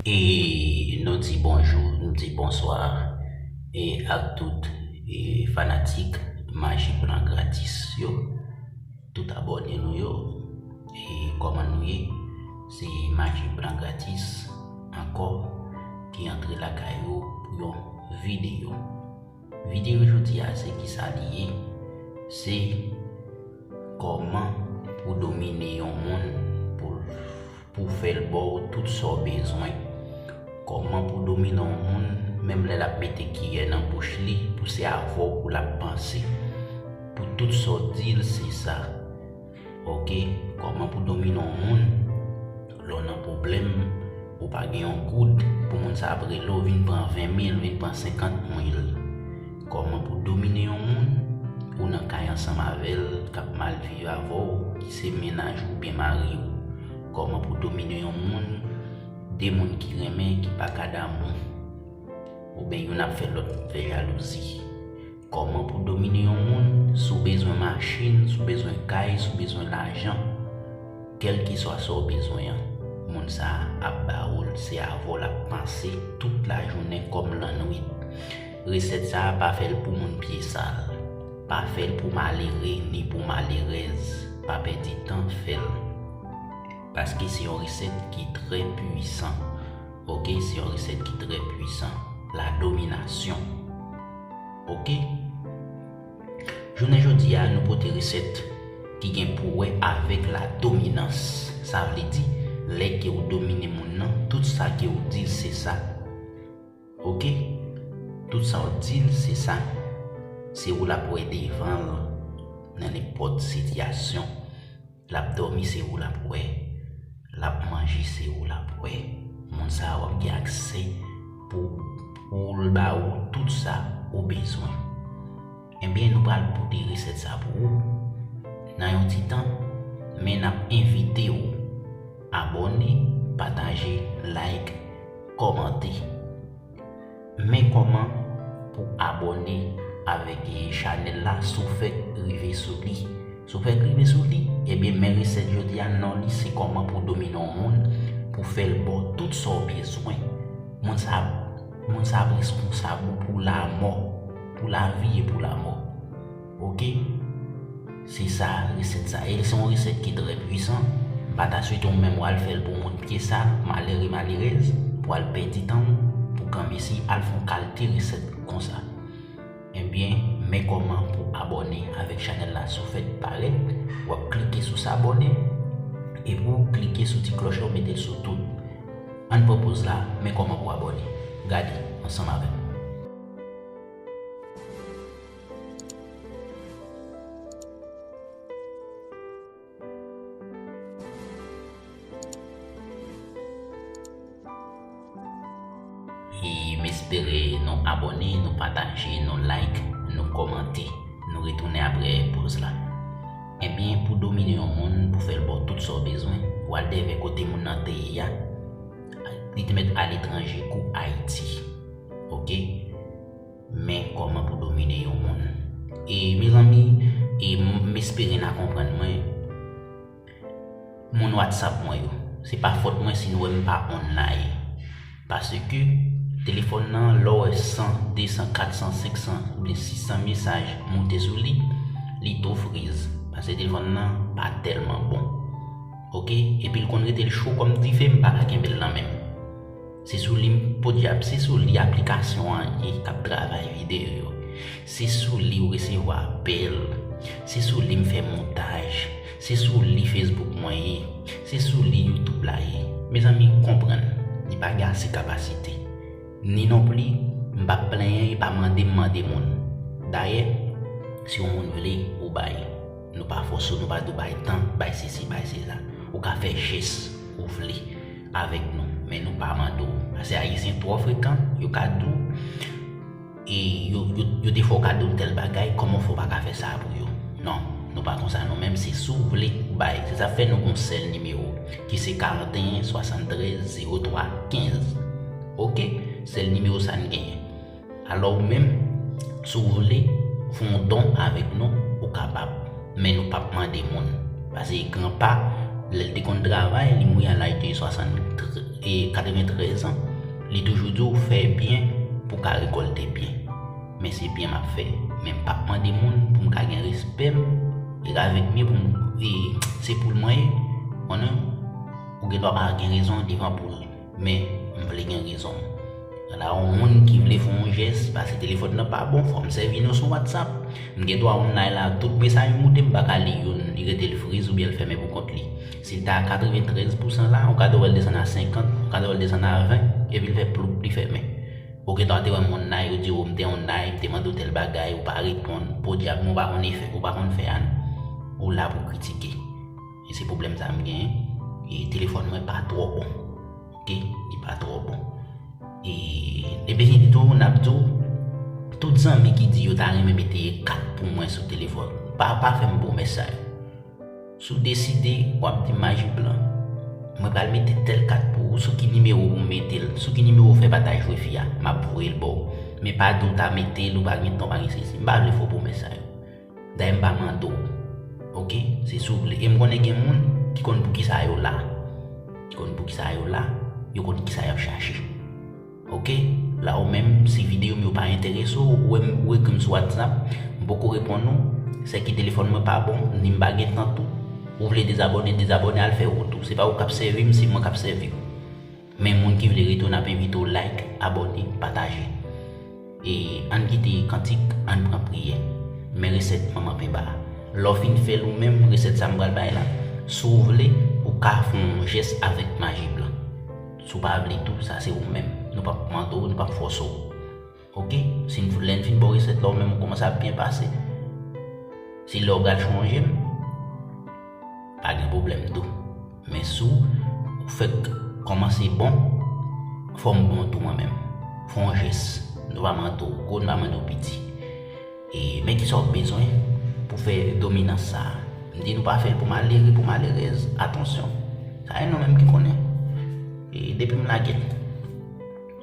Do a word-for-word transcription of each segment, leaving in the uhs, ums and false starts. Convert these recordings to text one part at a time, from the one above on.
E nou di bonjou, nou di bonswa, e ak tout, e fanatik Maji Plan Gratis yo, tout abòne nou yo. E kòman nou ye? Se Maji Plan Gratis ankò ki antre lakay ou pou yon videyo. Videyo jodi a se kisa li ye? Se kòman pou domine yon moun pou, pou fè l ba w tout sa w bezwen. Kòman pou domine yon moun, menm lè l ap mete kiyè nan bouch li, pou se avè w pou l ap panse. Pou tout sa w di l, se sa. Oke, kòman pou domine yon moun? Lè w nan pwoblèm, ou pa gen yon goud, pou moun sa ap rele w vin pran ven mil, vin pran senkant mil. Kòman pou domine yon moun? Ou nan kay ansanm avè l, k ap mal viv avè w, ki se mennaj ou oubyen mari w. Kòman pou domine yon moun? De moun ki renmen, ki pa ka damou. Oubyen youn ap fè lòt fè jalouzi. Kòman pou domine yon moun? Si w bezwen machin, si w bezwen kay, si w bezwen lajan, kèlkeswa sa w bezwen an, moun sa a ap ba ou l, se avè w l ap panse tout lajounen kòm lannwit. Resèt sa a, pa fè l pou moun pye sal. Pa fè l pou malere ni pou malerèz. Pa pèdi tan, fè l. Paske se yon resèt ki trè pwisan. Oke, se yon resèt ki trè pwisan. La dominasyon. Oke? Jounen jodi a, nou pote resèt ki gen pou wè avèk la dominans. Sa vle di, lè ke w domine moun nan, tout sa ke w di l, se sa. Oke? Tout sa w di l, se sa. Se ou l ap wè devan l nan nenpòt sitiyasyon. L ap dòmi, se ou l ap wè. L ap manje, se ou l ap wè. Moun sa a w ap gen aksè pou, pou l ba ou tout sa ou bezwen. Ebyen, nou pral pote resèt sa pou ou nan yon ti tan, men n ap envite w abòne, pataje, like, kòmante. Men kòman pou abòne avèk, e, chanèl la si w fèk rive sou li. Si w fèk rive sou li, ebyen, men resèt jodi a, non li se kòman pou domine yon moun, pou fè l ba w tout sa w bezwen. Moun sa, moun sa ap responsab ou pou lamò, pou lavi e pou lamò. Oke? Se sa, resèt sa. E se yon resèt ki trè pwisan. M pa ta swete w menm w al fè l pou moun pye sal, malere, malerèz, pou w al pèdi tan w, pou kanmense al fè yon kalite resèt konsa. Ebyen, men kòman pou abòne avèk chanèl la si w fèk parèt. W ap klike sou s'abonner, epi w klike sou ti klòch la, w mete l sou tout. Ann pran poz la, men kòman pou abòne. Gade ansanm avè m. E m espere nou abòne, nou pataje, nou like, nou kòmante, nou retounen apre poz la. Ebyen, pou domine yon moun, pou fè l ba w tout sa w bezwen, w al devè kote moun nan te ye a, li te mèt aletranje kou Ayiti. Oke? Men kòman pou domine yon moun. E mezanmi, e m, m espere n a konprann mwen. Moun WhatsApp mwen yo, se pa fòt mwen si nou wè m pa online. Paske telefòn nan, lè w wè san, de san, kat san, senk san, oubyen sis san mesaj moute sou li, li tou friz. Paske telefòn nan pa tèlman bon. Oke? Epi l konn rete l cho kòm dife, m pa ka kenbe l nan men m. Se sou li m, podyab, se sou li aplikasyon an ye k ap travay videyo yo. Se sou li w resevwa apèl. Se sou li m fè montaj. Se sou li Facebook mwen ye. Se sou li YouTube la ye. Mezanmi, konprann, li pa gen ase kapasite. Ni nonpli, m p ap plenyen, e pa mande m mande moun. Dayè, si yon moun vle, ou bay. Nou pa fòse w, nou pa di w bay tan, bay sesi, bay sela. Ou ka fè jès ou vle avèk nou, men nou pa mande w. Paske Ayisyen twò frekan, yo ka di w, e yo, yo, yo defwa w ka di w tèl bagay, kòman w fè w pa ka fè sa pou yo? Non, nou pa konsa nou menm, se si w vle ou bay. Se sa k fè nou gon sèl nimewo, ki se karanteyen swasanntrèz zewo twa kenz. Oke? Sèl nimewo sa n genyen. Alò ou menm, si w vle fè yon don avèk nou, ou kapab. Men nou p ap mande moun. Paske Granpa Lè l te konn travay, li mouri a laj de swasanntrèz, e katreventrèz an. Li toujou di w fè byen pou w ka rekòlte byen. Men se byen m ap fè. Men m p ap mande moun pou m ka gen respè m, e avèk mye pou m, e se poul mwen ye, konnen, ou gen dwa pa gen rezon devan poul. Men, m vle gen rezon m. La, yon moun ki vle fè yon jès, pase telefòn nan pa bon, fò m sèvi nou sou WhatsApp. M gen dwa online la, tout mesaj m moute, m pa ka li youn, li rete l friz oubyen l fèmen pou kont li. Si l te a katreventrèz pousan la, ou ka dwe wè l desann a senkant, ou ka dwe wè l desann a ven, epi l fè ploup, li fèmen. Ou gen dwa te wè m online, ou di w m te online, m te mande w tèl bagay, ou pa reponn, podyab, men w pa konn fè, ou pa konn fè a non. Ou la pou kritike. E se pwoblèm sa m genyen. E telefòn mwen pa twò bon. Oke? Li pa twò bon. E, epi tou, n ap di w, tout zanmi ki di yo ta renmen mete kat pou mwen sou telefòn, pa, pa fè m pwomès sa yo. Si w deside, w ap di Maji Blan, mwen pral mete tèl kat pou ou, sou ki nimewo pou m mete l, sou ki nimewo w fè pa ta jwe fi a, m ap voye l ba w. Men pa di w ta mete l, ou pa gen tan, ou pa gen sesi. M pa vle fè w pwomès sa yo. Dayè m pa mande w. Oke? Se si w vle. E m konnen gen moun ki konn poukisa yo la. Ki konn poukisa yo la. Yo konn kisa y ap chache. Oke? La ou menm, si videyo m yo pa enterese w, ou wè m, ou ekri m sou WhatsApp, m poko reponn ou, sèke telefòn mwen pa bon, ni m pa gen tan tou. Ou vle dezabòne, dezabòne, al fè wout ou. Se pa ou k ap sèvi m, se mwen k ap sèvi w. Men moun ki vle rete, n ap envite w like, abòne, pataje. E ann kite kantik, ann pran priyè. Men resèt manman penba a. Lè w fin fè l ou menm, resèt sa m pral bay la, si w vle, ou ka fè yon jès avèk Maji Blan. Si w pa vle tou, sa se ou menm. Nou p ap mande w, nou p ap fòse w. Oke? Si n, lè n fin ba w resèt la, ou menm ou kòmanse ap byen pase. Si lè w pral chonje m, pa gen pwoblèm tou. Men si w fèk kòmanse bon, fò m bon tou mwen menm. Fè yon jès. Nou pa mande w gwo, nou pa mande w piti. E, men kisa w bezwen pou fè dominans sa a. M di nou pa fè l pou malere, pou malerèz. Atansyon. Sa e nou menm ki konnen. E depi m lage l.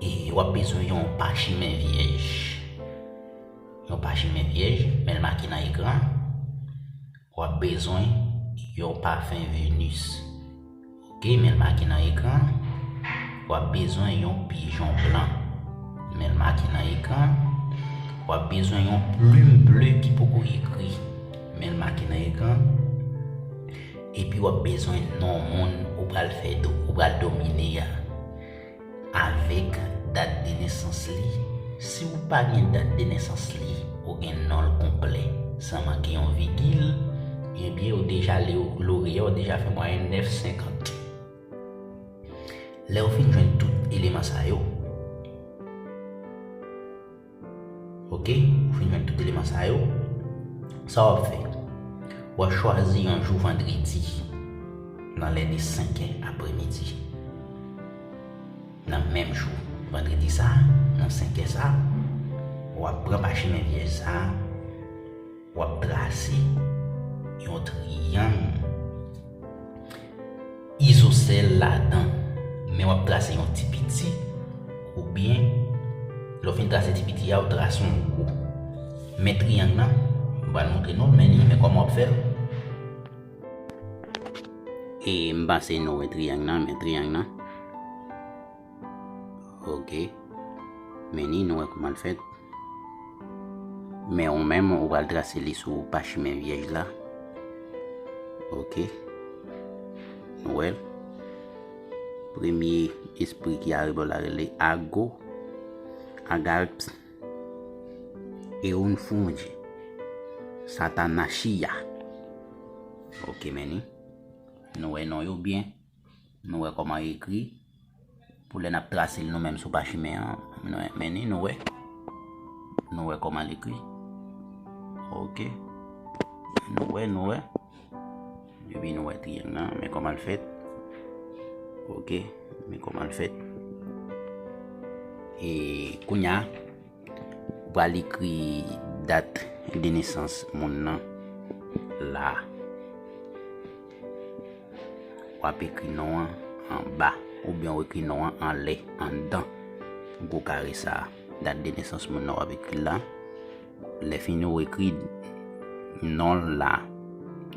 E w ap bezwen yon pachimen vyèj. Yon pachimen vyèj, men l make nan ekran. W ap bezwen yon pafen Venus. Oke, men l make nan ekran. W ap bezwen yon pijon blan. Men l make nan ekran. W ap bezwen yon plim ble ki poko ekri. Men l make nan ekran. Epi w ap bezwen non moun ou pral fè do, ou pral domine a. Avèk dat de nesans li. Si w pa gen dat de nesans li, ou gen non l konplè, san manke yon vigil, ebyen, ou deja le-, loreya w deja fè mwayèn nèf senkant. Lè w fin jwenn tout eleman sa yo, oke, ou fin jwenn tout eleman sa yo, sa w ap fè? W ap chwazi yon jou vandredi, nan lè de senk è apremidi. Nan menm jou vandredi sa a, nan senk è sa a, w ap pran pachimen vyèj sa a, w ap trase yon triyang izosèl ladan, men w ap trase yon ti piti, oubyen, lè w fin trase ti piti a, w trase yon gwo. Men triyang nan, m pral montre nou l, men li, men kòman w ap fè l. E m panse nou wè triyang nan, men triyang nan. Oke. Men ni, nou wè kòman l fèt. Men ou menm, ou pral trase li sou pachimen vyèj la. Oke. Nou wè l. Premye espri ki arebò la rele Ago, Agarps, Eunfunj, Satanachia. Oke, men ni. Nou wè non yo byen. Nou wè kòman l ekri. Pou lè n ap trase l nou menm sou pachimen an, nou wè, men ni, nou wè. Nou wè kòman l ekri. Oke. Nou wè, nou wè. Epi nou wè triyang nan, men kòman l fèt. Oke. Men kòman l fèt. E kounye a, ou pral ekri dat de nesans moun nan la. W ap ekri non an anba, oubyen w ekri non an anlè, anndan gwo kare sa a. Dat de nesans moun nan w ap ekri la. Lè fini, w ekri non l la.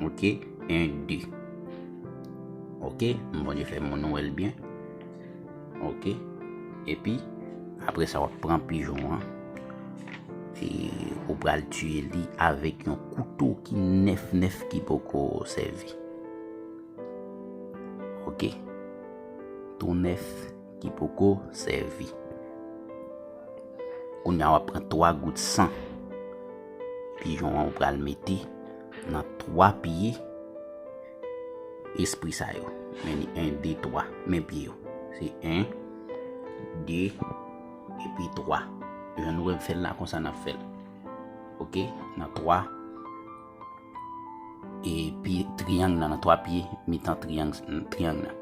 Oke? En, de. Ok, m Bondye fè moun wè l byen. Ok, epi apre sa w ap pran pijon an, e ou pral tiye li avèk yon kouto ki nèf nèf ki poko sèvi. Ok, tou nèf ki poko sèvi. Kounye a w ap pran twa gout san pijon an, ou pral mete nan twa pye espri sa yo. Men li en, de, twa. Men pye yo. Se en, de, epi twa. Jan nou wè m fè l la, konsa n ap fè l. Ok, nan twa epi triyang nan, nan twa pye mitan triyang, triyang nan.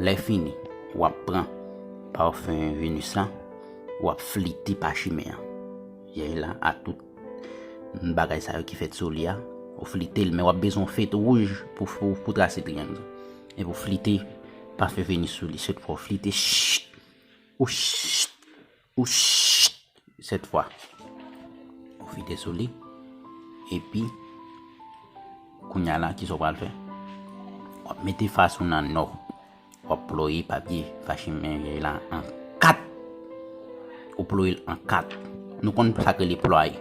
Lè fini, w ap pran pafen Venus la, w ap flite pachimen an. Vyèj la, a tout bagay sa yo ki fèt sou li a, ou flite l, men w ap bezwen yon fèt wouj pou, pou, pou trase triyang nan. Epi w flite pafen Venus sou li, sèt fwa w flite, chit, ou chit, ou chit, sèt fwa. Ou flite sou li, epi kounye a la, kisa w pral fè? W ap mete fas ou nan nò. W ap ploye papye pachimen vyèj la an kat. Ou ploye l an kat. Nou konn sa k rele plwaye.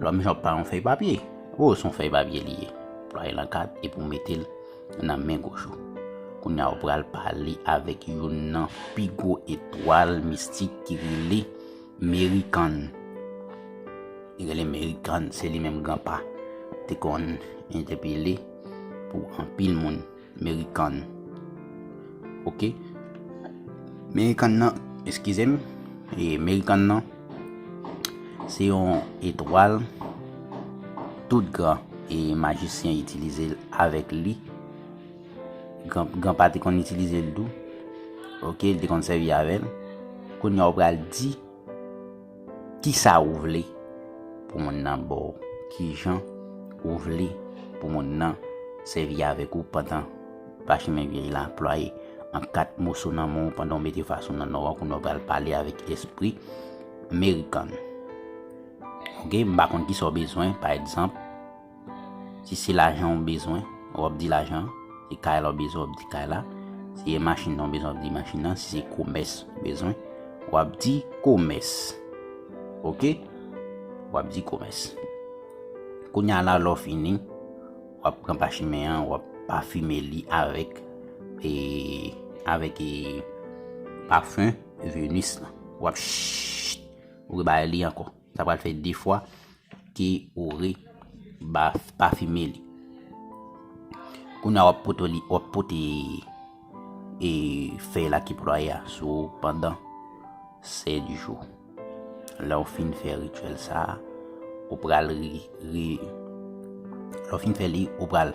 Lò m jan pa yon fèy papye. O, se yon fèy papye li ye. Plwaye l an kat epi w mete l nan men goch ou. Kounye a, ou pral pale avèk youn nan pi gwo etwal mistik ki rele Merikan. Li rele Merikan, se li menm granpa te konn entèpele pou anpil moun. Merikan. Ok? Merikan nan, eskize m, e Merikan nan, se yon etwal tout gran e majisyen itilize l avèk li. Gran, granpa te konn itilize l tou. Ok, li te konn sèvi avè l. Kounye a, ou pral di kisa ou vle pou moun nan ba w, kijan ou vle pou moun nan sèvi avèk ou pandan pachimen vyèj la plwaye an kat moso nan men w pandan w mete fas ou nan nò a, kounye a w pral pale avèk espri Merikan. Ok, m pa konn kisa w bezwen, pa egzanp, si se lajan w bezwen, w ap di lajan, si kay la w bezwen, w ap di kay la, si se machin nan w bezwen, w ap di machin nan, si se komès w bezwen, w ap di komès. Ok? W ap di komès. Kounye a la, lè w fini, w ap pran pachimen an, w ap pafime li avèk, e, avèk, e, pafen Venus lan. W ap chit, ou rebale li ankò. Sa pral fè de fwa ke ou re ba, pafime li. Kounye a w ap pote li, w ap pote, e, fèy la ki plwaye a sou ou pandan sèt jou. Lè w fin fè rityèl sa a, ou pral re, re, lè w fin fè li, ou pral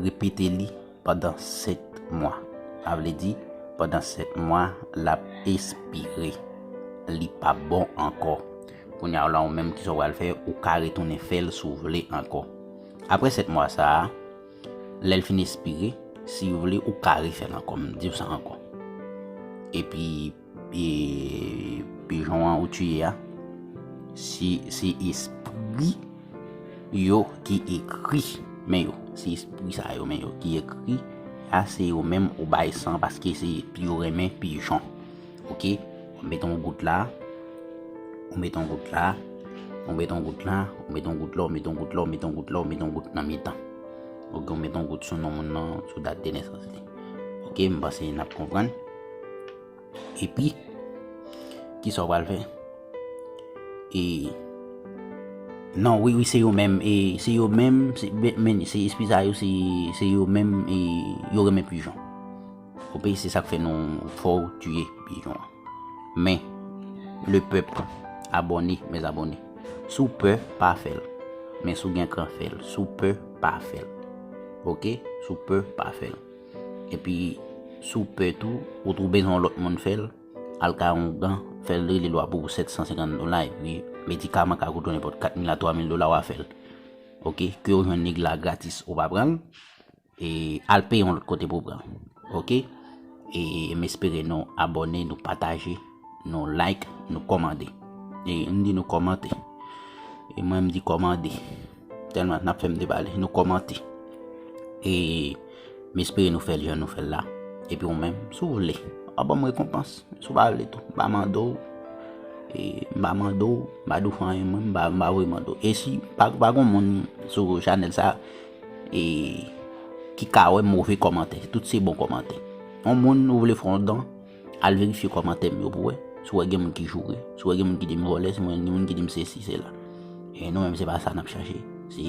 repete li pandan sèt mwa. Sa vle di, pandan sèt mwa, l ap espire. Li p ap bon ankò. Kounye a la, ou menm, kisa w pral fè? Ou ka retounen fè l si w vle ankò. Apre sèt mwa sa a, lè l fin espire, si w vle, ou ka refè l ankò. M di w sa ankò. Epi, e, pijon an ou tiye a, si se espri yo ki ekri men yo, se espri sa yo men yo ki ekri a, se yo menm ou bay san paske se yo renmen pijon. Ok, ou mete yon gout la, ou mete yon gout la, ou mete yon gout la, ou mete yon gout la, ou mete yon gout la, ou mete yon gout la, ou mete yon gout nan mitan. Ok, ou mete yon gout sou non moun nan, sou dat de nesans li. Ok, m panse n ap konprann. Epi, kisa w pral fè? E, non, wi, wi, se yo menm, e, se yo menm, se, men, men, se espri sa yo, se, se yo menm, e, yo renmen pijon. Oke, se sa k fè nou fè w tiye pijon an. Men, le pèp, abòne, mes abonnés. Si w pè, pa fè l. Men si w gen kran, fè l. Si w pè, pa fè l. Oke? Si w pè, pa fè l. Epi, si w pè tou, ou tou bezwen yon lòt moun fè l, al kay yon ougan, fè l rele lwa pou ou sèt san senkant dola, epi medikaman ka koute w nenpòt kat mil a twa mil dola, w a fè l. Oke? Ke w jwenn nèg la gratis, ou pa pran l, e al peye yon lòt kote pou w pran l. Oke? E m espere nou abòne, nou pataje, nou like, nou kòmande. E m di nou kòmante. E mwen m di kòmande. Tèlman n ap fè m debale, nou kòmante. E M espere nou fè l jan nou fè l la. Epi ou menm, si w vle, w a ban m rekonpans. Si w pa vle tou, m pa mande w. E, m pa mande w, m pa di w fè anyen, mwen, m pa, m pa vle mande w. E si pa, pa gen moun sou chanèl sa, e, ki ka wè move kòmantè. Tout se bon kòmantè. Yon moun ou vle fè yon don, al verifye kòmantè m yo pou wè. Si w wè gen moun ki joure, si w wè gen moun ki di m vòlè, si w wè gen moun ki di m sesi, sela. E nou menm, se pa sa n ap chache. Se,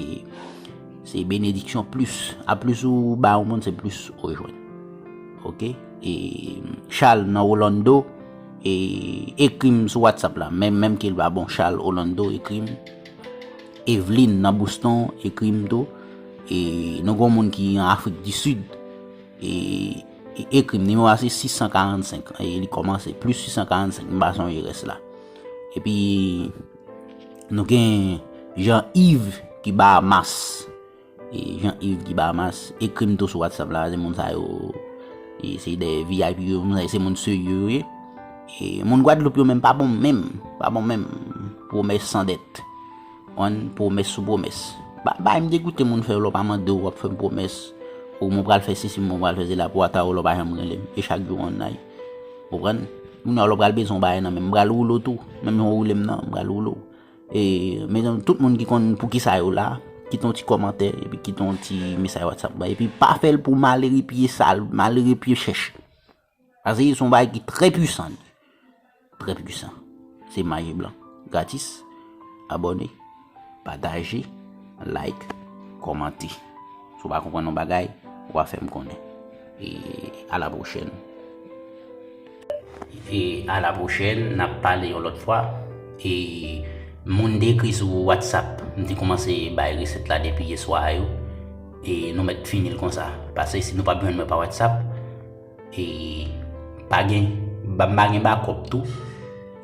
se benediksyon plis. A plis ou ba yon moun, se plis ou jwenn. Ok? E Charles nan Orlando, e, ekri m sou WhatsApp la. Menm, menm ke l pa bon, Charles Orlando, ekri m. Evelyn nan Boston, ekri m tou. E nou gen yon moun ki an Afrik di Sid. E, e ekri m. Nimewo a se sis san karannsenk. E li kòmanse plis sis san karannsenk. M pa sonje rès la. Epi, nou gen Jean Yves ki Bahamas. E Jean Yves ki Bahamas. Ekri m tou sou WhatsApp la. Se moun sa yo. E se de V I P yo. Moun sa yo, se moun serye yo ye. E moun Gwadloup yo menm pa bon menm. Pa bon menm. Pwomès san dèt. Konprann, pwomès sou pwomès. Ba, bay m degoute moun fè yo lè w pa mande w, w ap fè m pwomès. Ou mwen pral fè sesi, mwen pral fè sela pou ata w lè w pa janm rele m. E chak jou w annay. Konprann? Kounye a lè w pral bezwen yon bagay nan men m, m pral woule w tou. Menm jan w woule m nan, m pral woule w. E, mezanmi, tout moun ki konn poukisa yo la, kite yon ti kòmantè, epi kite yon ti mesaj WhatsApp ban. Epi pa fè l pou malere pye sal, malere pye chèch. Paske se yon bagay ki trè pwisan. Trè pwisan. Se maji blan. Gratis. Abòne. Pataje. Like. Kòmante. Si w pa konprann yon bagay, w a fè m konnen. E a la pwochèn. E a la pwochèn, n ap pale yon lòt fwa. E moun te ekri sou WhatsApp. M te kòmanse bay resèt la depi yè swa a yo. E nou mèt fini l konsa. Paske si nou p ap jwenn mwen pa WhatsApp, e pa gen, ba, m pa gen bakòp tou.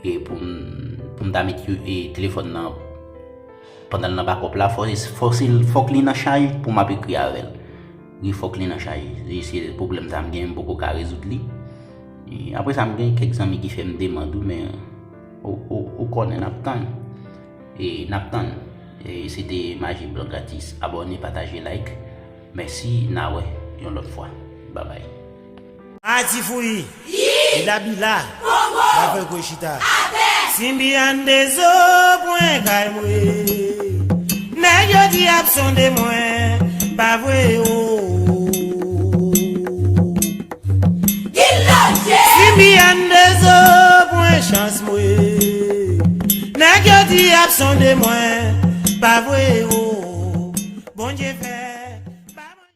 E pou m, pou m ta met yo, e telefòn nan, pandan l nan bakòp la, fò, fò se, fòk li nan chaj pou m ap ekri avè l. Wi, fòk li nan chaj. E se pwoblèm sa m gen, m poko ka rezoud li. E apre sa, m gen kèk zanmi ki fè m demann wi, men ou, ou, ou konnen n ap tann. E n ap tann. E se te Maji Blan Gratis. Abòne, pataje, like. Mèsi, n a wè yon lòt fwa. Babay. Ati fouyi, bila bila, la fè kwe chita. Simbi an de zo pwen kay mwe. Nèg yo di ap sonde mwen, pa vre o. Simbi an de zo pwen chans mwe. Nèg yo di ap sonde mwen, pa vre o. Bondye fè.